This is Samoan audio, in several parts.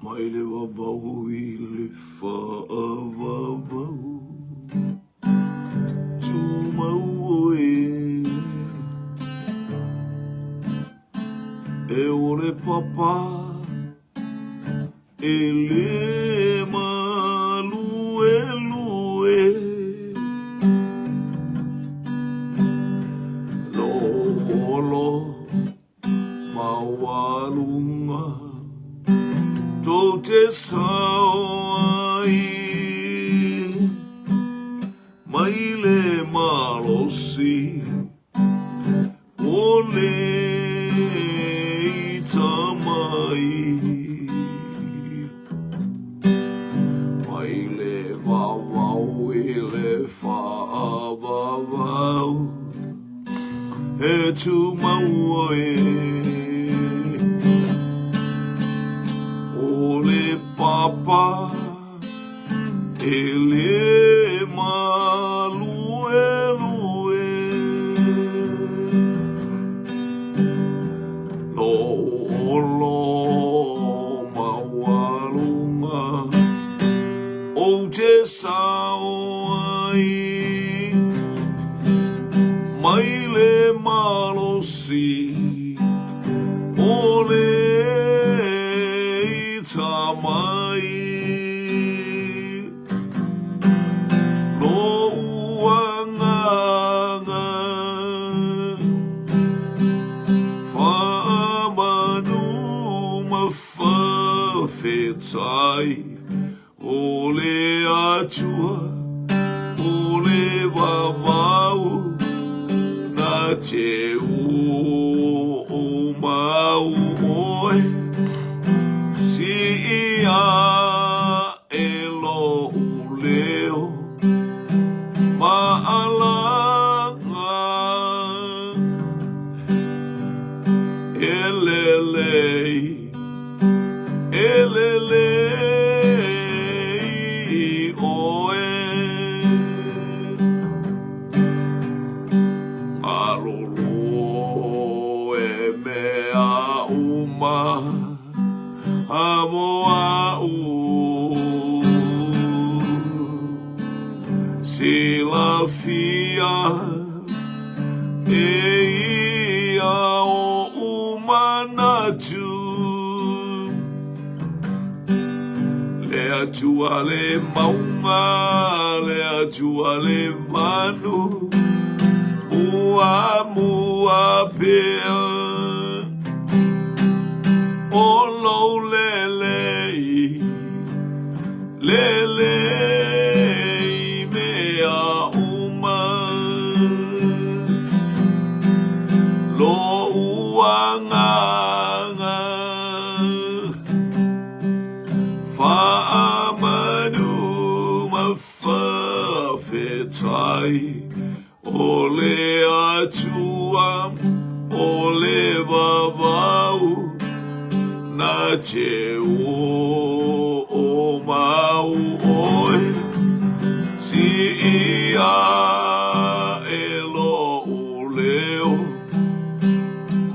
Mai le vavau i le faavavau Tumau oe E o le papa E le maluelue Lolo maualuga tou te sao ai mai le malosi o le tamai. Mai le vavau i le faavavau. E tumau oe O le papa E le maluelue Lou olo maualuga Ou te sao ai mai le malosi o le tamai. Lou agaga faamanu ma faafetai. O le Atua, o le vavau, na te o mau oe, si ia e lou leo, maalaga. E lelei. E lelei ʻoe. Malolo e mea uma a mo aʻu. Silafia e ia oʻu manatu. Le Atua le maunga, le Atua le manu, mua mua pea. O lou lelei, lelei mea uma. Lou agaga Faamanu ma faafetai O le Atua o le vavau Na te oo mau oe Siia e lou leo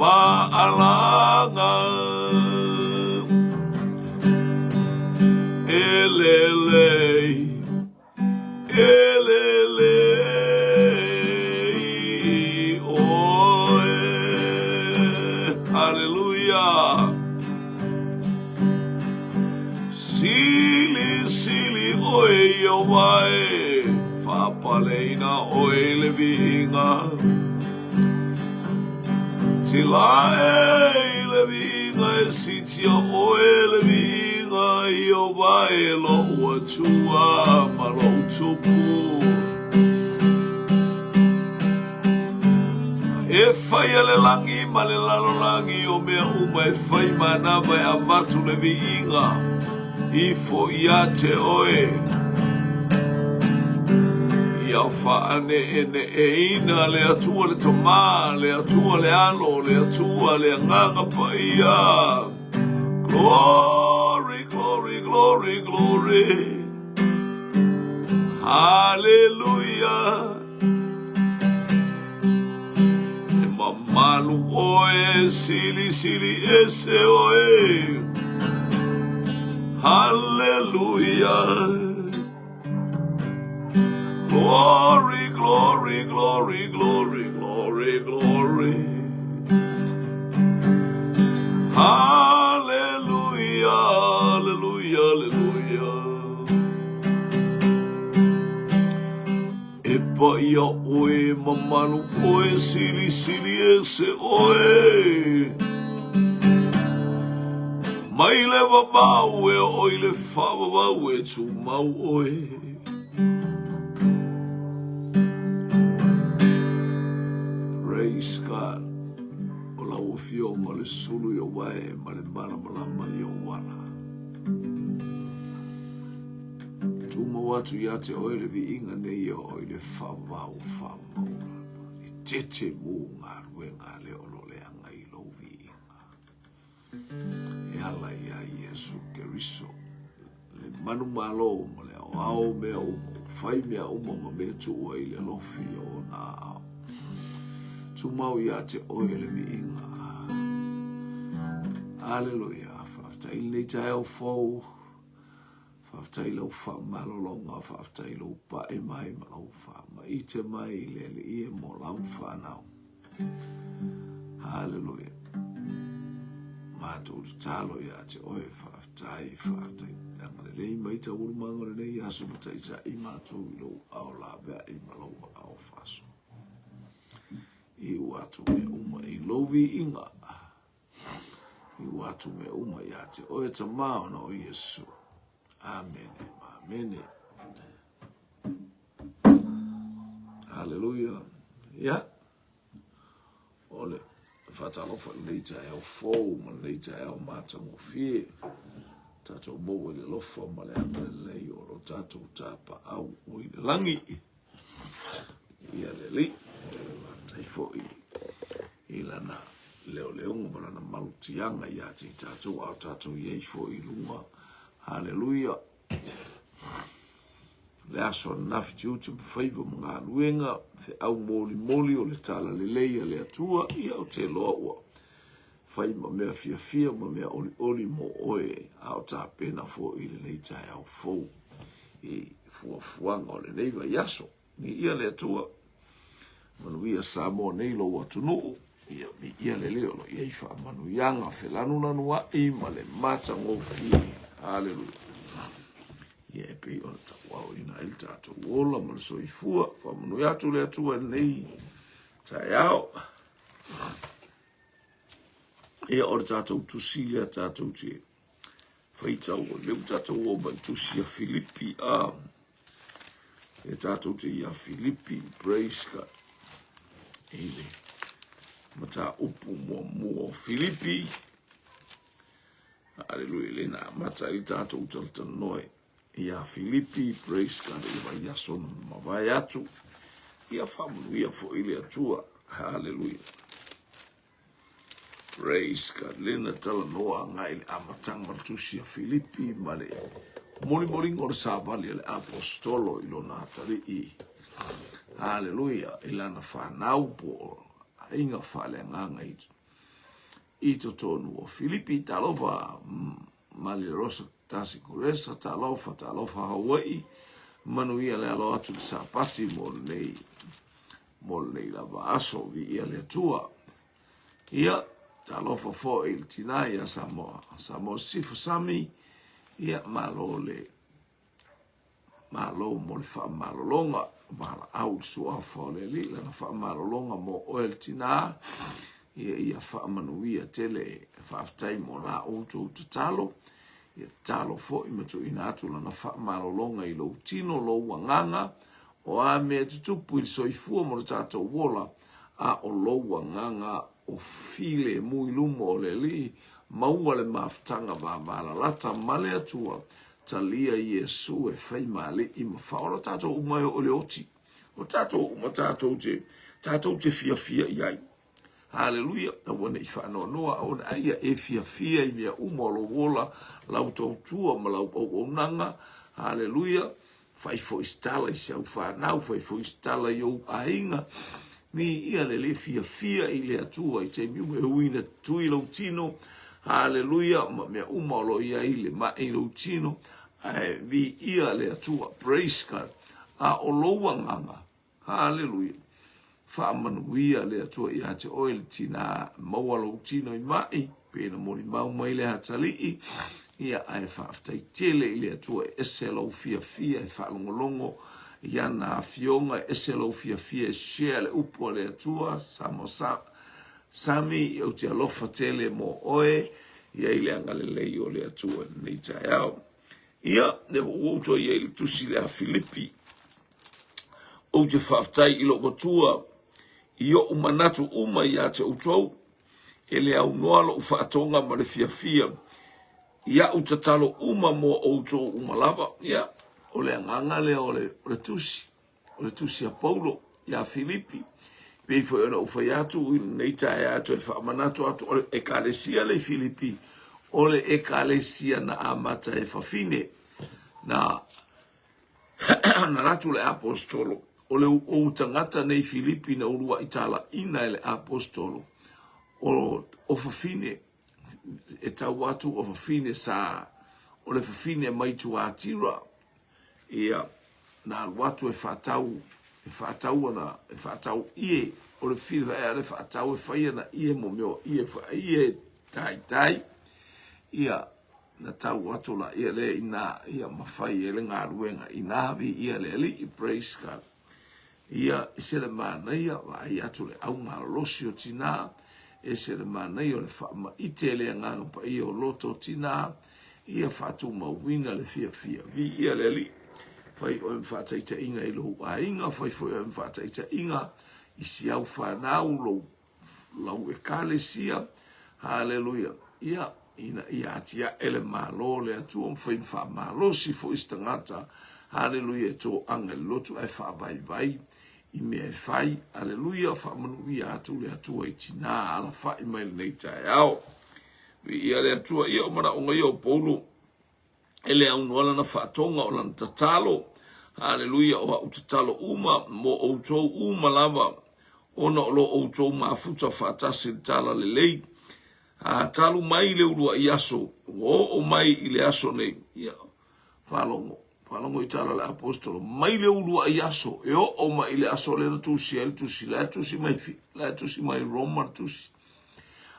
Maalaga E lelei, e lelei ʻoe. Haleluia! Silisili ʻoe Iēhova e, faapaleina ʻoe i le viiga. Tilae i le viiga e siitia ʻoe le viiga Iēhova e loʻu Atua ma loʻu Tupu. E fai a le lagi ma le lalolagi o mea uma e fai manava e avatu le viiga ifo ia te oe. Ia faaneeneeina le Atua le Tama, le Atua le Alo, le Atua le Agaga Paia. Glory, glory, glory, glory. Hallelujah. Mamalu oe, silisili ese oe. Hallelujah. Glory, glory, glory, glory, glory, glory. Hallelujah, hallelujah, hallelujah. E paia oe, mamalu oe, silisili ese oe. Mai le vavau e oo i le faavavau e tumau oe. Praise God. O lau afioga le sulu i ou ae ma le malamalama i ou ala. Tumau atu ia te oe le viiga nei e oo i le faavavau faamaulama. E tete mu galuega a le o lo leaga i lou viiga. E ala iā Iesu Keriso, le manumalo ma le aoao o mea uma, ua fai mea uma ma mea tuu ai le alofi o ona aao. Tumau ia te oe le viiga. Aleluia. Faafetai i lenei taeao fou. Faafetai i lau faamalologa, faafetai i lou pae mai ma lou faamaite mai i le Alii e mo lau fanau. Haleluia. Matou tatalo ia te oe, faafetai, faafetai. Agalelei mai taualumaga o lenei aso ma taitai matou i lou ao laveai ma lou ao faasoa. Iu atu mea uma i lou viiga. Iu atu mea uma ia te oe Tama ona o Iesu. Amene ma amene. Haleluia. Ia. O le faatalofa i lenei taeao fou ma lenei taeao matagofie. Tatou maua i le alofa ma le agalelei o lo tatou tapaau o i le lagi. Ia le Alii, faafetai foi i lana leoleoga ma lana malutiaga ia te i tatou, a o tatou i ai foi i luga. Haleluia! Le aso ananafi tiute ma faiva ma galuega, feau molimoli o le talalelei a le Atua, ia ou te iloa ua fai ma mea fiafia ma mea olioli mo oe, a o tapena foi i lenei taeao fou i fuafuaga o lenei vaiaso. Viia le Atua, manuia Samoa nei lou atunuu, ia viia le leo o lo o i ai faamanuiaga felanulanuai ma le matagofie. Haleluia. Ia e pei ona tauaoina ai le tatou ola ma le soifua. Faamanuia atu le Atua i lenei taeao. Ia o le tatou tusi lea tatou te faitau o lea ua tatou oo mai i le tusi a Filipi a e tatou te ia Filipi, praise God, i le mataupu muamua o Filipi. Aleluia, le na amata ai le tatou talatalanoa ia Filipi, praise God, i vaiaso na mavae atu. Ia faamanuia foi le Atua. Haleluia. Praise God. Le na talanoa agai i le amataga o le tusi a Filipi ma le molimoliga o le savali a le apostolo i lona atalii. Haleluia. I lana fanau po o aiga faaleagaga i totonu o Filipi. Talofa Malie Rosa Tasi Kuresa, talofa, talofa Hawaii, manuia le alo atu i le Sapati mo lenei, mo lenei lava aso, viia le Atua. Ia, talofa foi i le tinā ia Samoa, Samoa Sisifo Sami, ia, malo le, malo mo le faamalologa, valaau i le suafa o le Alii, lana faamalologa mo oe le tinā, ia, ia faamanuia tele, faafetai mo la outou tatalo, Ia tatalo foi ma tuuina atu lana faamalologa i lou tino, lou agaga, o a mea e tutupu i le soifua ma lo tatou ola, a o lou agaga o filemu i luma o le Alii, maua le mafutaga vavalalata ma le Atua, talia Iesu e fai ma Alii ma Faaola tatou uma e oo i le oti. O tatou uma tatou te, tatou te fiafia i ai. Haleluia! Aua ne i faanoanoa, aua ne, a ia e fiafia i mea uma o lou ola, lau tautua ma lau auaunaga. Haleluia! Fai foi se tala i si au fanau, fai foi se tala i ou aiga. Viia le Alii, fiafia i le Atua i taimi uma e ui ina tui lou tino, haleluia, ma mea uma o lo o i ai le ma'i i lou tino, ae viia le Atua, praise God, a o lou agaga, haleluia, faamanuia le Atua ia te oe le tinā, maua lou tino i ma'i, pei ona molimau mai le atalii, ia ae faafetai tele i le Atua e ese lou fiafia e faalogologo i ana afioga, e ese lou fiafia e share le upu a le Atua, Samoa sa, Sami, ou te alofa tele mo oe, i ai le agalelei o le Atua i lenei taeao. Ia, lea foi ua ou toe i ai i le tusi lea a Filipi. Ou te faafetai i lou Atua i ou manatu uma ia te outou, E le aunoa lou faatoga ma le fiafia i a'u tatalo uma mo outou uma lava. Ia, o le agaga lea o le, o le tusi, o le tusi a Paulo iā Filipi. Pei foi ona ou fai atu i lenei taeao e toe faamanatu atu, o le Ekalesia lea i Filipi, o le Ekalesia na amata e fafine, na na alu atu le Aposetolo, o le ou tagata nei Filipi na uluai talaiina e le Aposetolo, o, o fafine, e tau atu o fafine sa, o le fafine mai Tuatira, ia, na alu atu e faatau, e faatau ana, e faatau ie, o le fili e ale faatau e fai ana ie mo mea o ie, ie taitai, ia, Na tau atu la ia lea ina ia mafai ai le galuega ina viia le Alii, praise God. Ia ese le manaia vaai atu le au malolosi o tina, ese le manaia o le faamaite le Agaga Paia o loto o tina, ia faatumauina le fiafia. Viia le Alii. Fai oe ma faataitaiga i lou aiga, fai foi oe ma faataitaiga i si au fanau, lou lau Ekalesia, haleluia, ia, ina ia atiae le Malo o le Atua ma fai ma faamalosi foi se tagata, haleluia, e toaga i le lotu ae faavaivai i mea e fai, haleluia, faamanuia atu le Atua i tinā alafai mai lenei taeao. Viia le Atua, ia o manaoga ia o Paulo, e le aunoa lana faatoga o lana tatalo. Haleluia, o a'u tatalo uma mo outou uma lava, ona o lo outou mafuta faatasi i le talalelei. A talu mai le uluai aso, ua oo mai i le aso nei. Ia, faalogo, faalogo i tala a le aposetolo, mai le uluai aso, e oo mai i le aso lea na tusia ai le tusi, la e tusi mai, la e tusi mai Roma le tusi.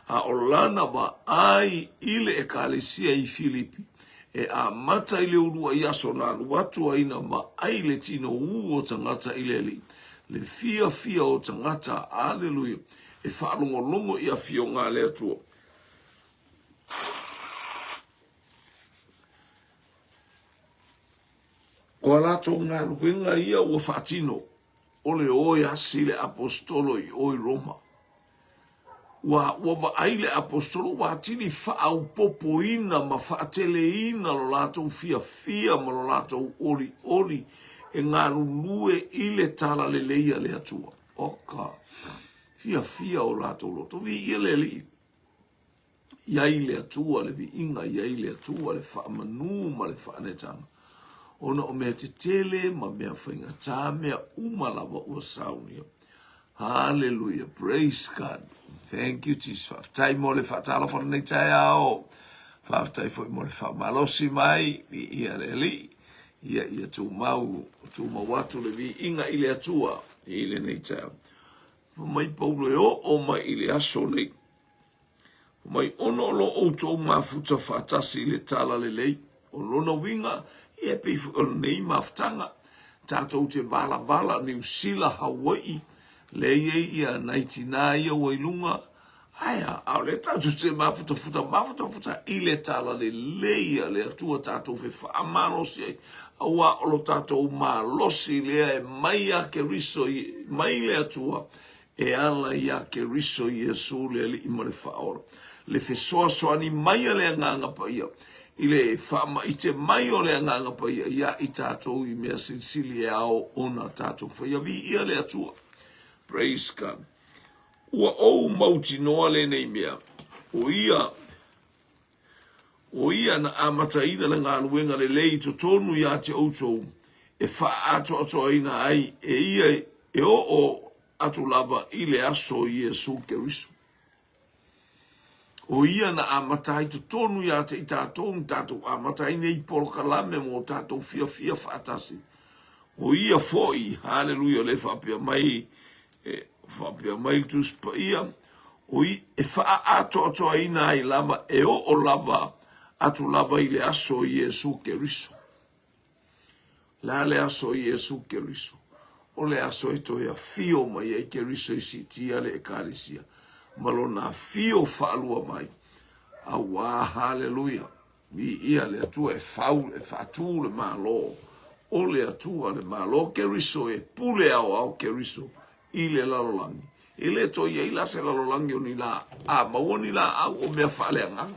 A o lana vaai i le Ekalesia i Filipi, e amata i le uluai aso na alu atu ai na vaai le tinou o tagata i le Alii, le fiafia o tagata, aleluia, e faalogologo i afioga a le Atua. O a latou galuega ia ua faatino, o le o e asi le Aposetolo i o i Roma. Ua, ua vaai le Aposetolo ua atili faaopopoina ma faateleina lo latou fiafia ma lo latou olioli e galulue i le talalelei a le Atua. Oka, fiafia o latou loto. Viia le Alii. I ai le Atua le viiga, i ai le Atua le faamanu ma le faaneetaga, ona o mea tetele ma mea faigata, mea uma lava ua saunia. Hallelujah, praise God. Thank you Jesus. Faafetai mo le faatalofa lenei taeao. Faafetai foi mo le faamalosi mai, viia le Alii. Ia, ia tumau, tumau atu le viiga i le Atua i lenei taeao. Fai mai Paulo e oo mai i le aso nei. Fai mai ona o lo outou mafuta faatasi i le talalelei. O lona uiga, ia e pei foi o lenei mafutaga, tatou te valavala Niu Sila, Hawaii, lea e i ai ia nai tinā ia ua i luga, ae a, a o lea tatou te mafutafuta, mafutafuta i le talalelei a le Atua tatou fefaamalosi ai, aua o lo tatou malosi lea e mai ia Keriso, mai le Atua, e ala iā Keriso Iesu le Alii ma le Faaola, le fesoasoani mai a le Agaga Paia, i le faamaite mai o le Agaga Paia iā i tatou i mea silisili e ao ona tatou faia. Viia le Atua. Praise God. Ua ou mautinoa lenei mea, o ia, o ia na amataina le galuega lelei i totonu iā te outou e faaatoatoaina ai e ia e oo. atu lava i le aso o Iesu Keriso. O ia na amata ai totonu ia te i tatou na tatou amata ai nei polokalame mo tatou fiafia faatasi. O ia foi, haleluia, o lea e faapea mai, e faapea mai le Tusi Paia, o i, e faaatoatoaina ai lava, e oo lava atu lava i le aso o Iesu Keriso. Le a le aso o Iesu Keriso? O le aso e toe afio mai ai Keriso e siitia le Ekalesia ma lona afio faalua mai. Auā, haleluia! Viia le Atua e fau, e faatū le Malo o le Atua, le Malo Keriso e pule aoao Keriso i le lalolagi. E le toe i ai la se lalolagi o ni lā, a maua ni laau o mea faaleagaga.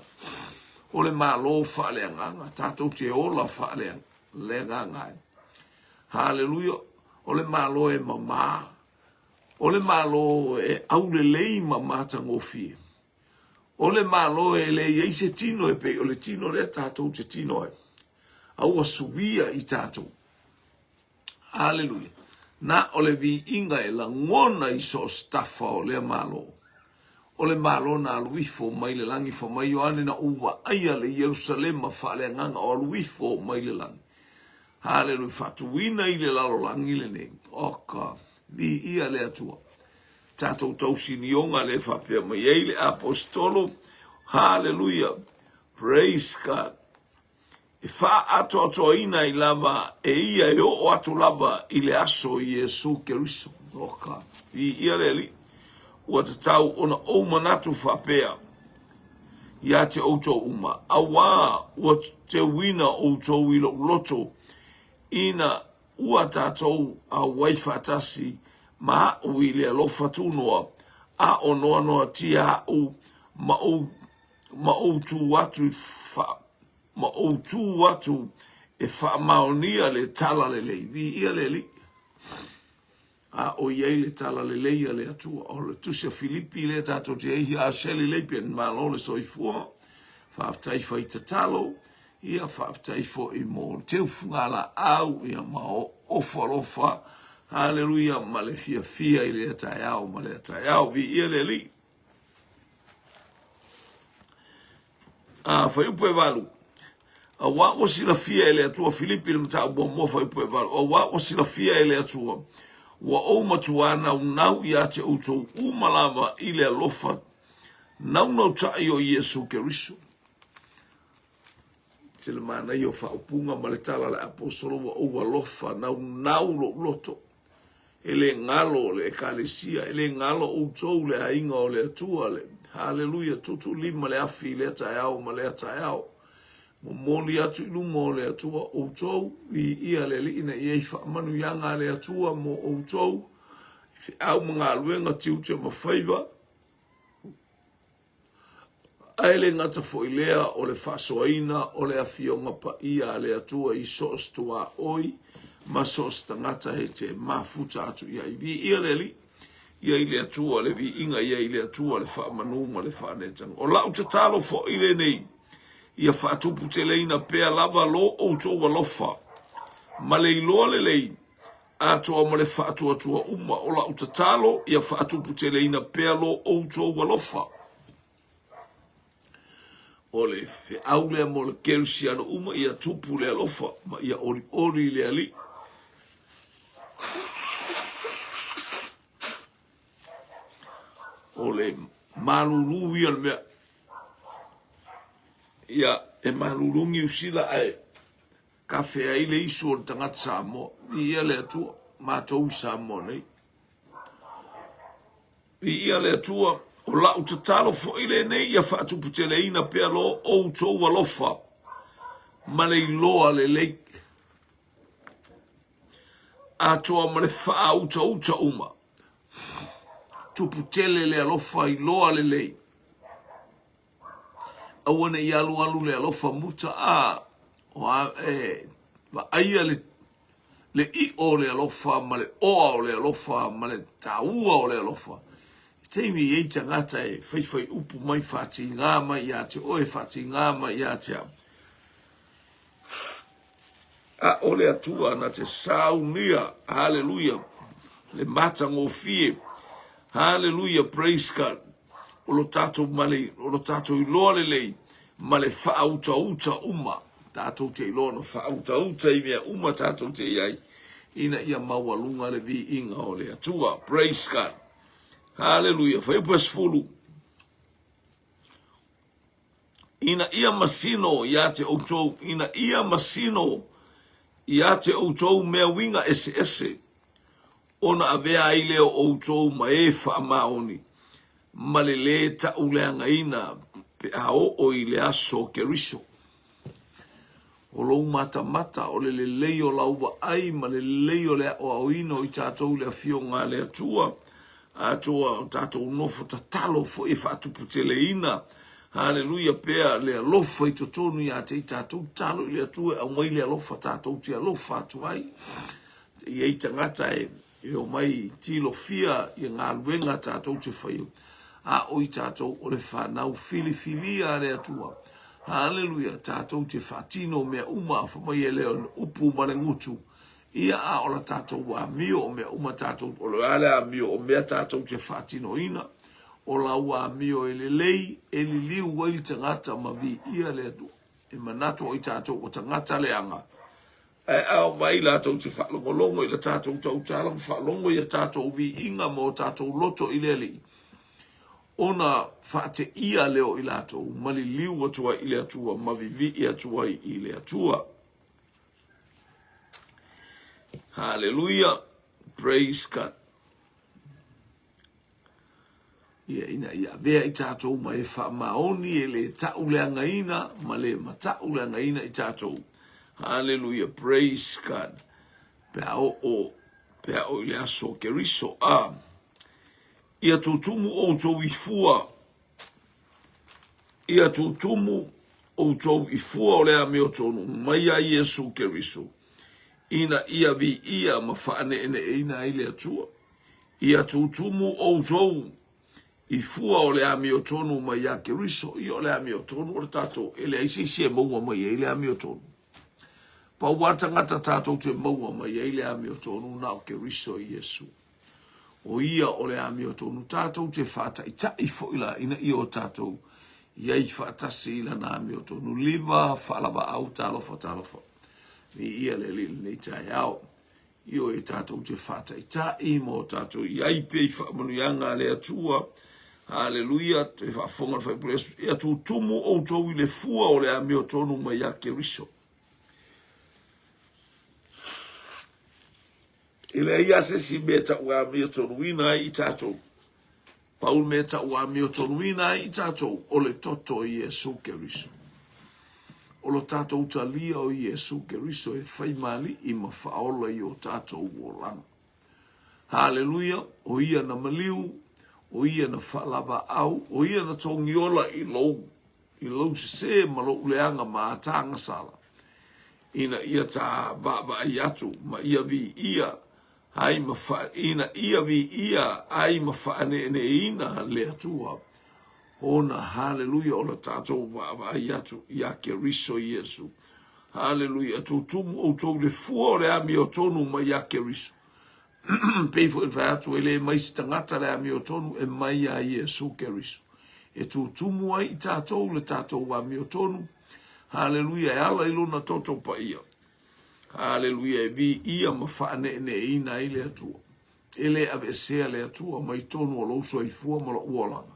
O le Malo faaleagaga, tatou te ola faaleagaga ai. Haleluia! O le Malo e mamā, o le Malo e aulelei ma matagofie. O le Malo e le i ai se tino e pei o le tino lea tatou te tino ai. A ua suia i tatou. Aleluia. Na o le viiga e lagona i so o se tafa o lea Malo. O le Malo na alu ifo mai le lagi fa mai Ioane na ou vaaia le Ierusalema faaleagaga o alu ifo mai le lagi. Haleluia. Faatuina i le lalolagi lenei. Oka. Viia le Atua. Tatou tausinioga lea faapea mai ai le Aposetolo. Haleluia. Praise God. E faaatoatoaina ai lava e ia e oo atu lava i le aso o Iesu Keriso. Oka, viia le Alii. Ua tatau ona ou manatu faapea ia te outou uma, auā ua teuina outou i lou loto ina ua tatou auai faatasi ma aʻu i le alofa tunoa, a o noanoatia aʻu ma ou ma ou tu atu i fa, ma ou tu atu e faamaonia le tala lelei. Viia le Alii. A o i ai le tala lelei a le Atua. O le tusi a Filipi lea tatou te ai a Shelley Leipen, malo le soifua. Faafetai fai tatalo. Ia faafetai foi mo le teufugalaau ia ma ofo alofa. Haleluia ma le fiafia i lea taeao ma lea taeao. Viia le Alii. A, fuaiupu e 8. Auā ua silafia e le Atua Filipi le mataupu muamua fuaiupu e 8. Auā ua silafia e le Atua, ua ou matuā naunau ia te outou uma lava i le alofa naunautai o Iesu Keriso. Tele manaia o faaupuga ma le tala a le Aposolo ua ou alofa naunau lou loto. E le galo le Ekalesia, e le galo outou le aiga o le Atua, le Haleluia, tuutuulima le afi i lea taeao ma lea taeao. Momoli atu i luma o le Atua outou, viia le Alii ina ia i faamanuiaga a le Atua mo outou, i feau ma galuega, tiute ma faiva. Ae le gata foi lea o le faasoaina o le Afioga Paia a le Atua i so o se tuaoi ma so o se tagata e te mafuta atu i ai. Viia le Alii, ia i le Atua le viiga, ia i le Atua le faamanu ma le faaneetaga. O lau tatalo foi lenei, ia faatuputeleina pea lava lo outou alofa ma le iloa lelei atoa ma le faatuatua uma. O lau tatalo, ia faatuputeleina pea lo outou alofa. O le feau lea mo le kerisiano uma, ia tupu le alofa ma ia olioli le Alii. O le malulu ia o le mea. Ia, e malulu Niu Sila ae Kafe ai le isu o le tagata Samoa. Viia le Atua, matou i Samoa nei. Viia le Atua, o lau tatalo foi lenei ia faatuputeleina pea lo outou alofa ma le iloa lelei atoa ma le faautauta uma. Tuputele le alofa iloa lelei. Aua ne i alualu le alofa muta a o a e vaaia le le ʻiʻo o le alofa ma le oa o le alofa ma le taua o le alofa. I taimi e i ai tagata e faifai upu mai faatigā mai ia te oe, faatigā mai ia te au. A o le Atua na te saunia, haleluia, le matagofie. Haleluia, praise God. O lo tatou male, o lo tatou iloa lelei ma le faautauta uma. Tatou te iloa ona faautauta i mea uma tatou te i ai, ina ia maualuga le viiga o le Atua. Praise God. Haleluia. Fuaiupu e 10. Ina ia masino ia te outou, ina ia masino ia te outou mea uiga eseese, ona avea ai lea o outou ma e faamaoni, ma le lē ta'uleagaina pe a oo i le aso o Keriso. O lou matamata, o le lelei o lau vaai ma le lelei o le aoaoina o i tatou i le Afioga a le Atua, atoa o tatou nofo tatalo foi e faatuputeleina, haleluia, pea le alofa i totonu ia te i tatou, tatalo i le Atua e aumai le alofa tatou te alofa atu ai. E i ai tagata e e omai tilofia ia galuega tatou te faia, a o i tatou o le fanau filifilia a le Atua. Haleluia, tatou te faatino mea uma, fai mai e le o le upu ma le gutu, ia a o la tatou amio o mea uma tatou, o le a le amio o mea tatou te faatinoina, o lau amio e lelei, e liliu ai le tagata ma viia le Atua. E manatu o i tatou o tagata leaga, Ae a omai latou te faalogologo i la tatou tautala ma faalogo i a tatou viiga ma o tatou loto i le Alii, ona faateia lea o i latou ma liliu atu ai i le Atua ma vivii atu ai i le Atua. Haleluia! Praise God! Ia, ina ia avea i tatou ma e faamaoni e le ta'uleagaina ma le mata'uleagaina i tatou. Haleluia, praise God. Pe a oo, pe a oo i le aso o Keriso, a. Ia tutumu outou i fua, ia tutumu outou i fua o le amiotonu mai ia Iesu Keriso, ina ia viia ma faaneeneeina ai le Atua. Ia tutumu outou i fua o le amiotonu mai ia Keriso. Ia o le amiotonu o le tatou, e leai se isi e maua mai ai le amiotonu. Pau lava le tagata tatou te maua mai ai le amiotonu na o Keriso Iesu. O ia o le amiotonu tatou te faataita'i foi la ina ia o tatou i ai faatasi i lana amiotonu. Liva faalavaau talofa talofa. Viia le Alii i lenei taeao. Ioe, tatou te faataitai ma o tatou i ai pea i faamanuiaga a le Atua. Haleluia, toe faafofoga le faipule Iesu, ia tutumu outou i le fua o le amiotonu mai ia Keriso. E leai lava se isi mea e tau amiotonuina ai i tatou. Pau le mea e tau amiotonuina ai i tatou, o le toto o Iesu Keriso. O lo tatou talia o Iesu Keriso e fai ma Alii ma Faaola i o tatou olaga. Haleluia! O Ia na maliu, o Ia na faalavaau, o Ia na togiola i lou, i lou sesē ma lou leaga ma atagasala, ina ia ta vaavaai atu ma ia viia ai ma fa, ina ia viia ai ma faaneeneeina le Atua ona, haleluia, o le tatou vaavaai atu iā Keriso Iesu. Haleluia, tutumu outou i le fua o le amiotonu mai iā Keriso. Pei foi ona fai atu, e le mai se tagata le amiotonu, e mai iā Iesu Keriso. E tutumu ai i tatou le tatou amiotonu, haleluia, e ala i lona toto paia. Haleluia, e viia ma faaneeneeina ai le Atua. E le aveesea le Atua mai tonu o lou soifua ma lou olaga.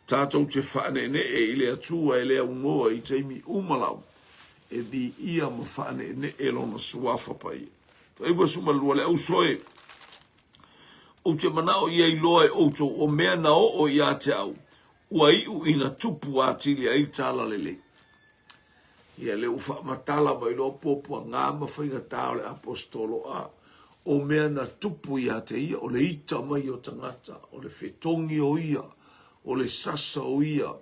Tatou te faaneenee i le Atua e le aunoa i taimi uma lava, e viia ma faaneenee Lona Suafa Paia. 92 le auso e, Ou te manao ia iloa e outou o mea na oo ia te au, ua iu ina tupu atili ai le talalelei. Ia lea ua faamatala mai loa puapuaga ma faigatā o le Aposetolo a o mea na tupu ia te ia, o le ita mai o tagata, o le fetogi o ia, o le sasa o ia,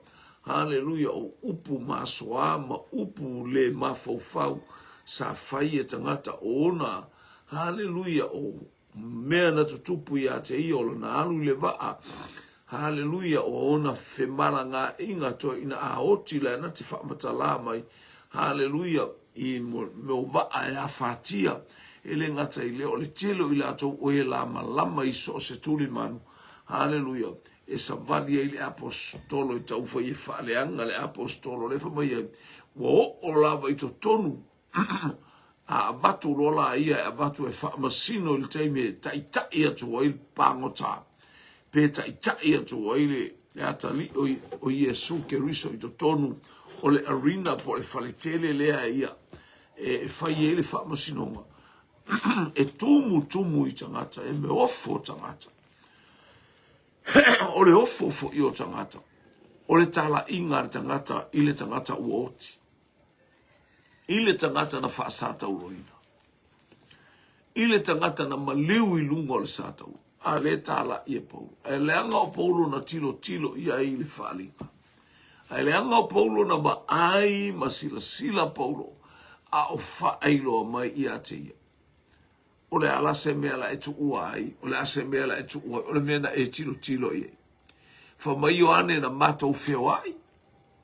haleluia, o upu masoa ma upu le mafaufau sa fai e tagata o ona, haleluia, o mea na tutupu ia te ia o lona alu i le vaa, haleluia, o ona femalagaaiga toe ina a oti la na te faamatala mai, haleluia, i mea o vaa e afatia, e le gata i lea o le tele o i latou o e lamalama i so o se tulimanu, Haleluia! E savali ai le Aposetolo e taufai e faaleaga le Aposetolo lea fai mai ai, ua oo lava i totonu a avatu loa la ia e avatu e faamasino i le taimi e taitai atu ai le pagota pe taitai atu ai le atalii o Iesu Keriso i totonu o le arena po o le faletele lea ia e fai ai le faamasinoga e tumutumu i tagata, e meofo tagata. O le ofo foi o tagata, o le talaiga a le tagata i le tagata ua oti, i le tagata na faasatauroina, i le tagata na maliu i luga o le satauro, a lea e talai e Paulo. Ae leaga o Paulo na tilotilo i ai i le faaaliga. Ae leaga o Paulo na vaai ma silasila Paulo a o faailoa mai ia te ia. O le a la se mea la e tuua ai? O le a se mea la e tuua ai? O le mea na e tilotilo i ai. Fai mai Ioane na matou feoai,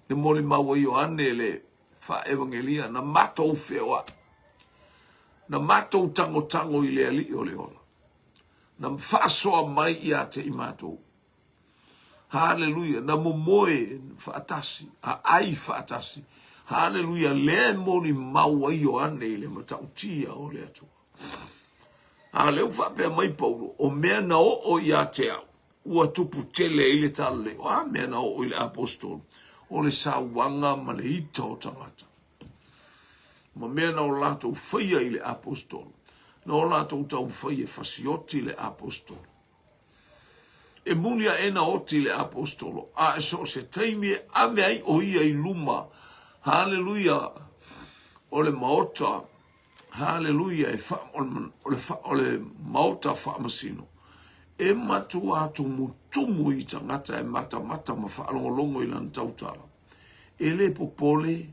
e molimau ai Ioane le faaevagelia, na matou feoai, na matou tagotago i le Alii o le ola, na faasoa mai ia te i matou. Haleluia, na momoe faatasi, aai faatasi. Haleluia, lea e molimau ai Ioane i le matautia o le Atua. A lea ua faapea mai Paulo, o mea na oo ia te au, ua tupu tele ai le talalelei. O a mea na oo i le aposetolo? O le sauaga ma le ita o tagata. Ma mea na o latou faia i le aposetolo. Na o latou taumafai e fasioti le aposetolo. E muli aʻe na oti le aposetolo, a e so o se taimi e ave ai ʻo ia i luma, haleluia, o le maota, haleluia, e fa, o le, fa, o le maota faamasino, e matua tumutumu i tagata e matamata ma faalogologo i lana tautala. E le popole,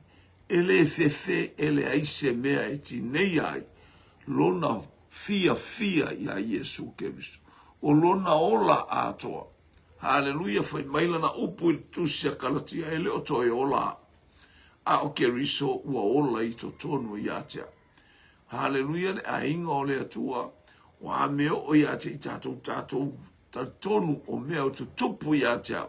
e le fefe, e leai se mea e tineia ai lona fiafia iā Iesu Keriso. O lona ola atoa. Haleluia, fai mai lana upu i le Tusi a Kalatia, e le o toe ola au, a o Keriso ua ola i totonu ia te au. Haleluia, le aiga o le Atua, o a mea oo ia te i tatou, tatou talitonu o mea o tutupu ia te au.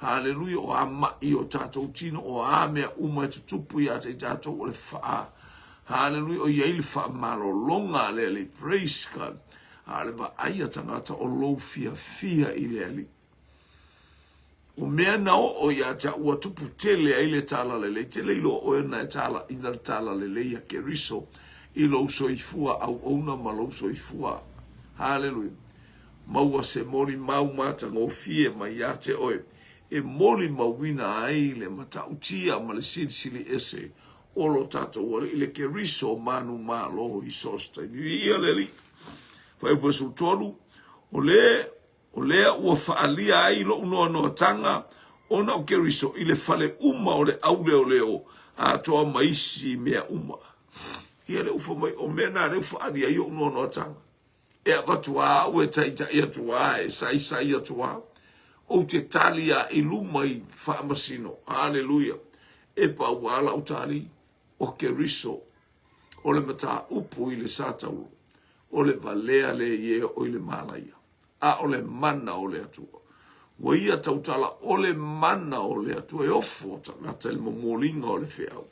Haleluia, o a maʻi o tatou tino, o a mea uma e tutupu ia te i tatou, o le faa, haleluia, o i ai le faamalologa a le Alii, praise God, a o le vaai a tagata o lou fiafia i le Alii. O mea na oo ia te au ua tupu tele ai le talalelei. Te le iloa oe na e talaina le talalelei a Keriso i lou soifua auauna ma lou soifua. Haleluia. Maua se molimau matagofie mai ia te oe e molimauina ai le matautia ma le silisili ese o lo tatou Alii le Keriso manumalo i so o se taimi. Viia le Alii. Fuaiupu 13, O le O lea ua faaalia ai loʻu noanoatanga ona o Keriso i le fale uma o le auleoleo atoa ma isi mea uma. Ia lea ua fai mai, o mea na lea ua faaalia ai oʻu noanoatanga. E avatu a au e taitai atu a, e saisai atu a, ou te tali a i luma i faamasino. Aleluia. E pau a lau tali, o Keriso, o le mataupu i le satauro, o le valea lea i e oo i le malaia. a o le mana o le Atua. Ua ia tautala o le mana o le Atua e ofo tagata i le momoliga o le feau.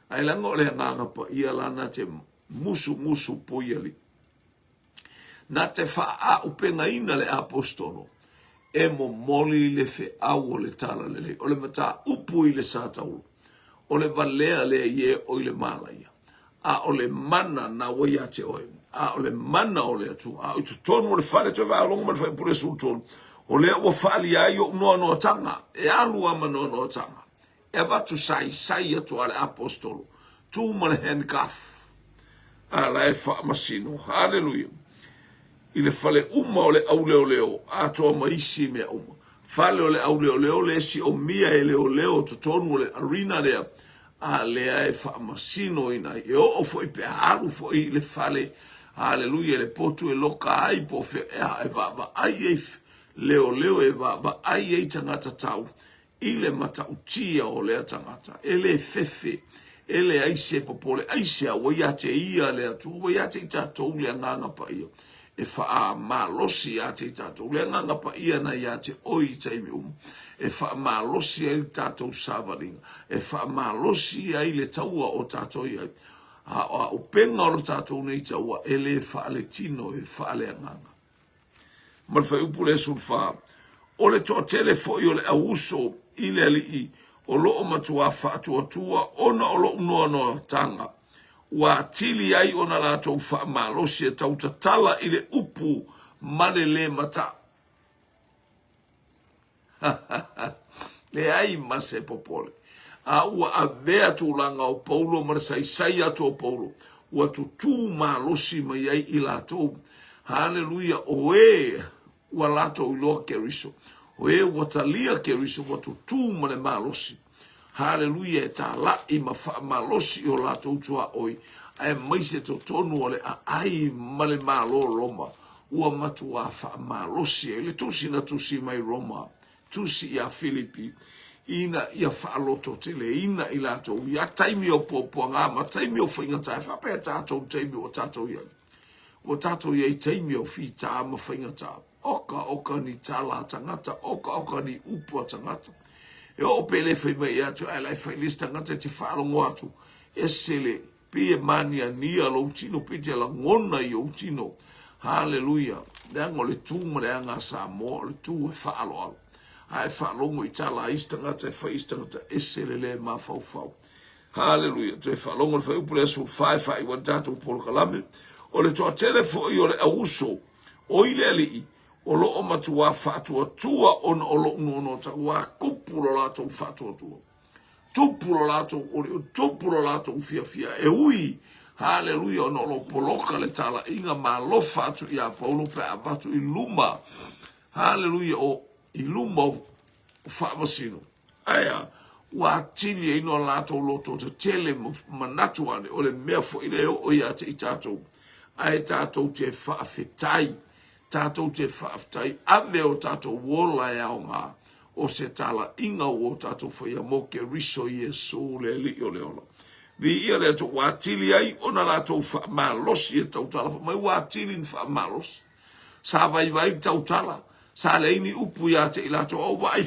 Ae leaga o le Agaga Paia lana te musumusu poi alii. Na te faaaaupegaina le Aposetolo e momoli le feau o le Talalelei, o le mataupu i le satauro, o le valea lea i e o i le malaia. A o le mana na ua ia te oe, a o le mana o le Atua, a o i totonu o le fale toe faalogo ma le faipule 13, o lea ua faaalia ai ou noanoatanga, e alu a ma noanoatanga, e avatu saisai atu a le aposetolo, tu ma le handcuff, a la e faamasino, haleluia, i le fale uma o le auleoleo, atoa ma isi mea uma. Fale o le auleoleo le isi o mia e leoleo totonu o le arena lea, a lea e faamasinoina ai. E oo foi pe a alu foi i le fale, haleluia, i le potu e loka ai po o fea, e, e vaavaai ai leoleo, e vaavaai ai tagata tau i le matautia o lea tagata. E le fefe, e leai se popole, aisea ua ia te ia le Atua, ua ia te i tatou le Agaga Paia. E faamalosi ia te i tatou. Le Agaga Paia na ia te oe i taimi uma. E faamalosi ai le tatou savaliga. E faamalosi ai le taua o tatou i ai. A o auupega o lo tatou nei taua, e le faaletino, e faaleagaga. Ma le fuaiupu lea 14, O le toatele foi o le auuso i le Alii o lo o matuā faatuatua ona o lou noanoataga, ua atili ai ona latou faamalosi e tautatala i le upu ma le lē mata'u. Leai ma se popole. A ua avea tulaga o Paulo ma le saisai atu o Paulo, ua tutū malosi mai ai i latou. Haleluia! O e ua latou iloa Keriso, o e ua talia Keriso, ua tutū ma le malosi. Haleluia! E tālaʻi ma faamalosi i o latou tuaoi, aemaise totonu o le aai ma le Malo o Roma, ua matuā faamalosi ai le tusi na tusi mai Roma, tusi iā Filipi, ina ia faalototeleina i latou ia taimi o puapuaga ma taimi o faigata. E faapea tatou taimi ua tatou i ai. Ua tatou i ai taimi o fitā ma faigata. Oka oka ni tala a tagata, oka oka ni upu a tagata. E oo pe le fai mai ia te oe, ae la e fai le isi tagata e te faalogo atu, ese le, pei e maniania lou tino, pei te lagona i ou tino. Haleluia! Leaga o le tu ma le aga a Samoa, o le tu e faaaloalo. A e faalogo i tala a isi tagata e fai isi tagata, ese le le mafaufau. Haleluia! Toe faalogo le fuaiupu lea 14 e faaiu ai le tatou polokalame. O le toatele foi o le auuso, O i le Alii, o lo o matuā faatuatua ona o loʻu noanoatanga, ua tupu lo latou faatuatua, tupu lo latou olioli, tupu lo latou fiafia, e ui, haleluia, ona o lo poloka le talaiga ma alofa atu iā Paulo pe a avatu i luma, haleluia, o i luma o faamasino. Ae a, ua atili ai no latou loto tetele ma manatu ane, o le mea foi lea e oo ia te i tatou, ae tatou te faafetai, tatou te faafetai, ave o tatou ola e aoga, o se talaiga ua o tatou faia mo Keriso Iesu le Alii o le ola. Viia le Atua, ua atili ai ona latou faamalosi e tautala fai mai, ua atili na faamalosi. Sa vaivai le tautala, sa leai ni upu ia te i latou, a ou vaai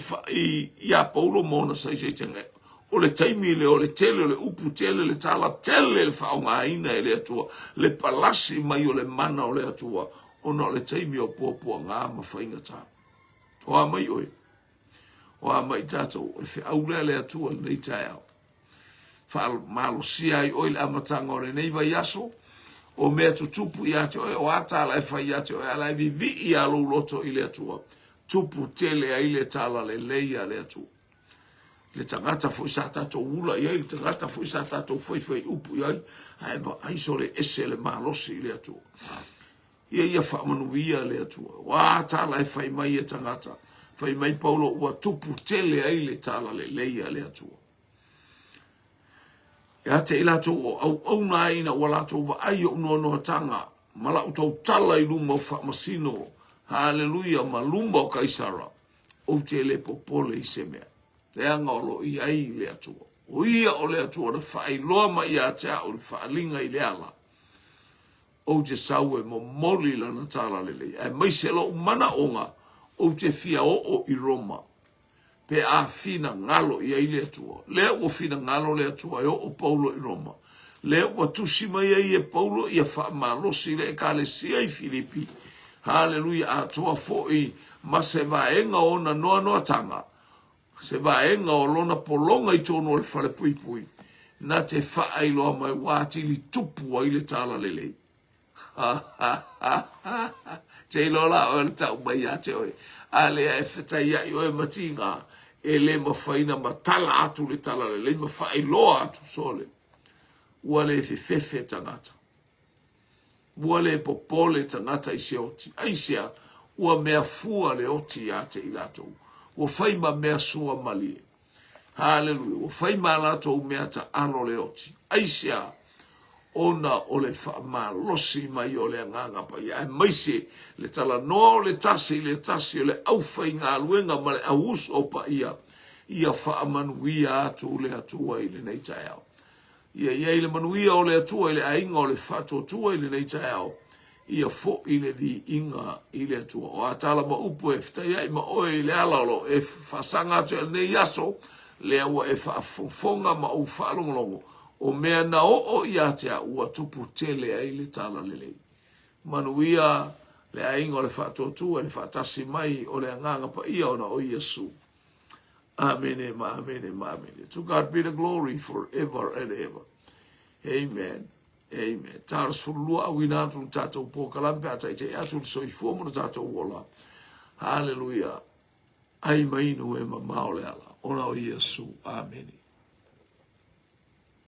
iā Paulo ma ona saisaitega, o le taimi lea o le tele o le upu, tele le tala, tele le faaaogaina e le Atua, le palasi mai o le mana o le Atua, ona o le taimi o puapuaga ma faigata. O a mai oe? O a mai tatou? O le feau lea a le Atua i lenei taeao. Faamalosia ai oe i le amataga o lenei vaiaso, o mea tutupu ia te oe, o a tala e fai ia te oe, a la e vivii a lou loto i le Atua, tupu tele ai le tala lelei a le Atua. Le tagata foi sa tatou ula i ai, le tagata foi sa tatou faifai upu i ai, ae vaai sole ese le malosi i le Atua. Ia ia faamanuia le Atua. O a tala e fai mai e tagata, fai mai Paulo ua tupu tele ai le tala lelei a le Atua. Ia te i latou o auauna ai ina ua latou vaai i ou noanoatanga ma lau tautala i luma o faamasino, haleluia, ma luma o Kaisara, ou te le popole i se mea, leaga o lo o i ai le Atua. O ia o le Atua na faailoa mai ia te au le faaaliga i le ala, ou te sau e momoli lana talalelei, aemaise lou manaoga ou te fia oo i Roma, pe a finagalo i ai le Atua. Lea ua finagalo le Atua e oo Paulo i Roma. Lea ua tusi mai ai e Paulo ia faamalosi le Ekalesia i Filipi, haleluia, atoa foi ma se vaega o ona noanoatanga, se vaega o lona pologa i totonu o le falepuipui, na te faailoa mai ua atili tupu ai le talalelei. Te iloa la oe o le tau mai ia te oe, a lea e fetaiai oe ma tiga, e le mafai na matala atu le talalelei ma faailoa atu sole. Ua le fefefe tagata. Ua le popole tagata i se oti. Aisea? Ua mea fua le oti ia te i latou. Ua fai ma mea sua malie. Haleluia. Ua fai ma latou mea taalo le oti. Aisea? Ona o le faamalosi mai o le Agaga Paia, aemaise le talanoa o le tasi i le tasi o le aufaigaluega ma le auuso paia, ia faamanuia atu le Atua i lenei taeao. Ia i ai le manuia o le Atua i le aiga o le faatuatua i lenei taeao. Ia foʻi le viiga i le Atua. O a tala ma upu e fetaiai ma oe i le ala o lo o e faasaga atu ai lenei aso, lea ua e faafofoga ma ou faalogologo, o mea na oo ia te au ua tupu tele ai le talalelei. Manuia le aiga o le Faatuatua i le faatasi mai o le Agaga Paia ona o Iesu. Amene ma amene ma amene. To God be the glory forever and ever. Amen. Amen. Ta 12 auina atu le tatou polokalame pe a taitai atu le soifua ma le tatou ola. Hallelujah. Ai ma inu e mamao le ala. Ona o Iesu. Amene.